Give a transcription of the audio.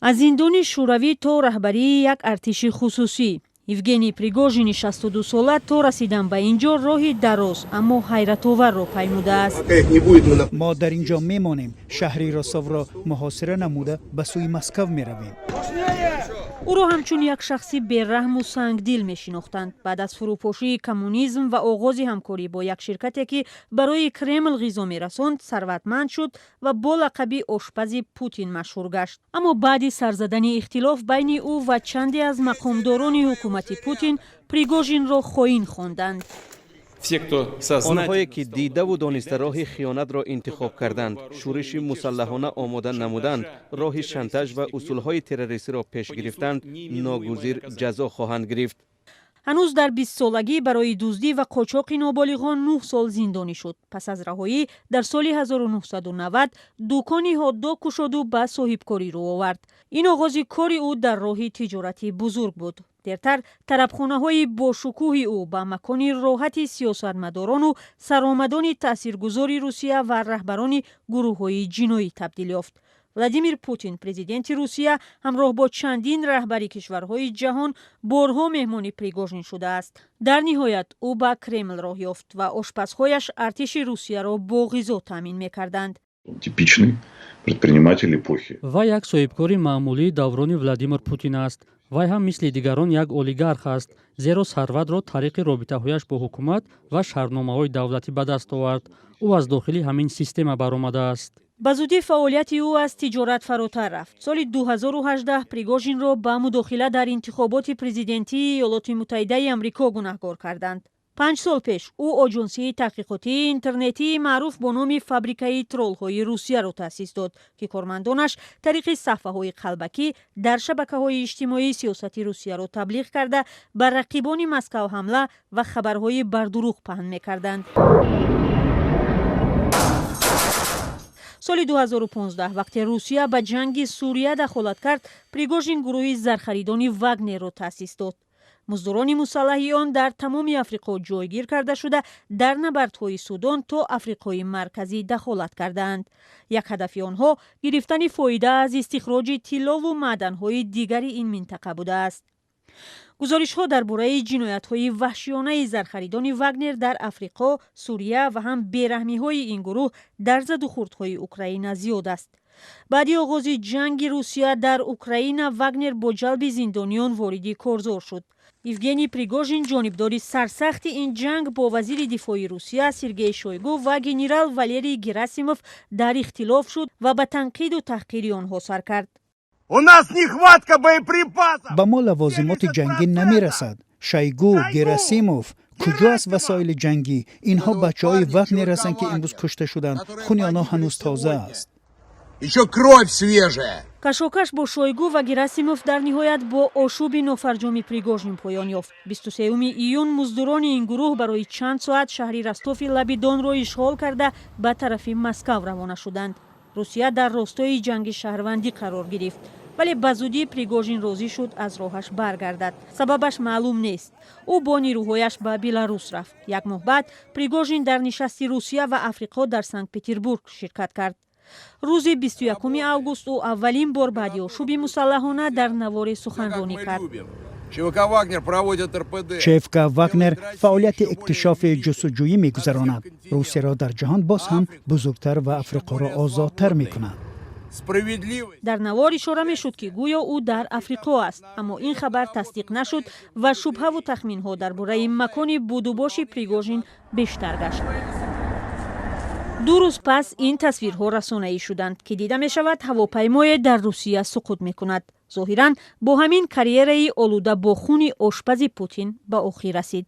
Аз зиндони шӯравӣ то раҳбарии як артиши хусусӣ, Евгений Пригожини 62-сола то расидан ба ин ҷо роҳи дароз, аммо ҳайратоварро паймудааст. Мо дар ин ҷо мемонем, шаҳри Ростовро муҳосира намуда, ба сӯи Москав меравем. Ӯро ҳамчун як шахси бераҳму сангдил мешинохтанд. Баъд аз фурӯпошии коммунизм ва оғози ҳамкорӣ бо як ширкате, ки барои Кремл ғизо мерасонд, сарватманд шуд ва бо лақаби ошпази Путин машҳур гашт. Аммо баъди сар задани ихтилоф байни ӯ ва чанде аз мақомдорони ҳукумати Путин, Пригожинро хоин хонданд. Онҳое ки дидаву дониста роҳи хиёнатро интихоб карданд, шӯриши мусаллаҳона омода намуданд, роҳи шантаж ва усулҳои террористиро пеш гирифтанд, ногузир ҷазо хоҳанд гирифт. Ҳанӯз дар 20-солагӣ барои дуздӣ ва қочоқи ноболиғон 9 сол зиндонӣ шуд. Пас аз раҳоӣ дар соли 1990 дукони ҳот-дог кушоду ба соҳибкорӣ рӯ овард. Ин оғози кори ӯ дар роҳи тиҷорати бузург буд. Дертар тарабхонаҳои бошукӯҳи ӯ ба макони роҳати сиёсатмадорону саромадони таъсиргузори Русия ва раҳбарони гурӯҳҳои ҷиноӣ табдил ёфт. Владимир Путин, президенти Русия, ҳамроҳ бо чандин раҳбари кишварҳои ҷаҳон борҳо меҳмони Пригожин шудааст. Дар ниҳоят ӯ ба Кремл роҳ ёфт ва ошпазҳояш артиши Русияро бо ғизо таъмин мекарданд. Типичный предприниматель эпохи. Вай як соҳибкори маъмулии даврони Владимир Путин аст. Вай ҳам мисли дигарон як олигарх аст, зеро сарватро тариқи робитаҳояш бо ҳукумат ва шартномаҳои давлатӣ ба даст овард. Ӯ аз дохили ҳамин система баромадааст. Ба зудӣ фаъолияти ӯ аз тиҷорат фаротар рафт. Соли 2018 Пригожинро ба мудохила дар интихоботи президентии Иёлоти Муттаҳидаи Амрико гунаҳкор карданд. 5 сол пеш ӯ оҷонсии таҳқиқотии интернетии маъруф бо номи Фабрикаи троллҳои Русияро таъсис дод, ки кормандонаш тариқи саҳфаҳои қалбакӣ дар шабакаҳои иҷтимоӣ сиёсати Русияро таблиғ карда, ба рақибони Москав ҳамла ва хабарҳои бардурӯғ паҳн мекарданд. Соли 2015, вақте Русия ба ҷанги Сурия дахолат кард, Пригожин гурӯҳи зархаридони Вагнерро таъсис дод. Муздурони мусаллаҳи он дар тамоми Африқо ҷойгир карда шуда, дар набардҳои Судон то Африқои Марказӣ дахолат кардаанд. Як ҳадафи онҳо гирифтани фоида аз истихроҷи тиллову маъданҳои дигари ин минтақа будааст. Гузоришҳо дар бораи ҷиноятҳои ваҳшиёнаи зархаридони Вагнер дар Африқо, Сурия ва ҳам бераҳмиҳои ин гурӯҳ дар задухӯрдҳои Украина зиёд аст. Баъди оғози ҷанги Русия дар Украина, Вагнер бо ҷалби зиндониён вориди корзор шуд. Евгений Пригожин, ҷонибдори сарсахти ин ҷанг, бо вазири дифои Русия Сергей Шойгу ва генерал Валерий Герасимов дар ихтилоф шуд ва ба танқиду таҳқири онҳо сар кард. У нас нехватка боеприпасов! Ба мо лавозимоти ҷангӣ намерасад. Шойгу, Герасимов, куҷо аст васоили ҷангӣ? Инҳо бачаҳои Вагнер ҳастанд, ки имрӯз кушта шуданд. Хуни онҳо ҳанӯз тоза аст. Еще кровь свежая. Кашокаш бо Шойгу ва Герасимов дар ниҳоят бо ошӯби нофарҷоми Пригожин поён ёфт. 23 июн муздурони ин гурӯҳ барои чанд соат шаҳри Ростови лаби Донро ишғол карда, ба тарафи Москав равона шуданд. Русия дар ростои ҷанги шаҳрвандӣ қарор гирифт, вале ба зудӣ Пригожин розӣ шуд аз роҳаш баргардад. Сабабаш маълум нест. Ӯ бо нирӯҳояш ба Беларус рафт. Як моҳ баъд Пригожин дар нишасти Русия ва Африқо дар Санкт Петербург ширкат кард. Рӯзи 21 август ӯ аввалин бор баъди ошӯби мусаллаҳона дар наворе суханронӣ кард. ЧВК «Вагнер» проводит РПД. ЧВК «Вагнер» фаъолияти иктишофи ҷустуҷӯӣ мегузаронад, Русияро дар ҷаҳон боз ҳам бузургтар ва Африқоро озодтар мекунад. Справедливость. Дар навор ишора мешуд, ки гӯё ӯ дар Африқо аст, аммо ин хабар тасдиқ нашуд ва шубҳаву тахминҳо дар бораи макони будубоши Пригожин бештар гашт. 2 рӯз пас ин тасвирҳо расонаӣ шуданд, ки дида мешавад, ҳавопаймое дар Русия суқут мекунад. Зоҳиран, бо ҳамин карьераи олуда бо хуни ошпази Путин ба охир расид.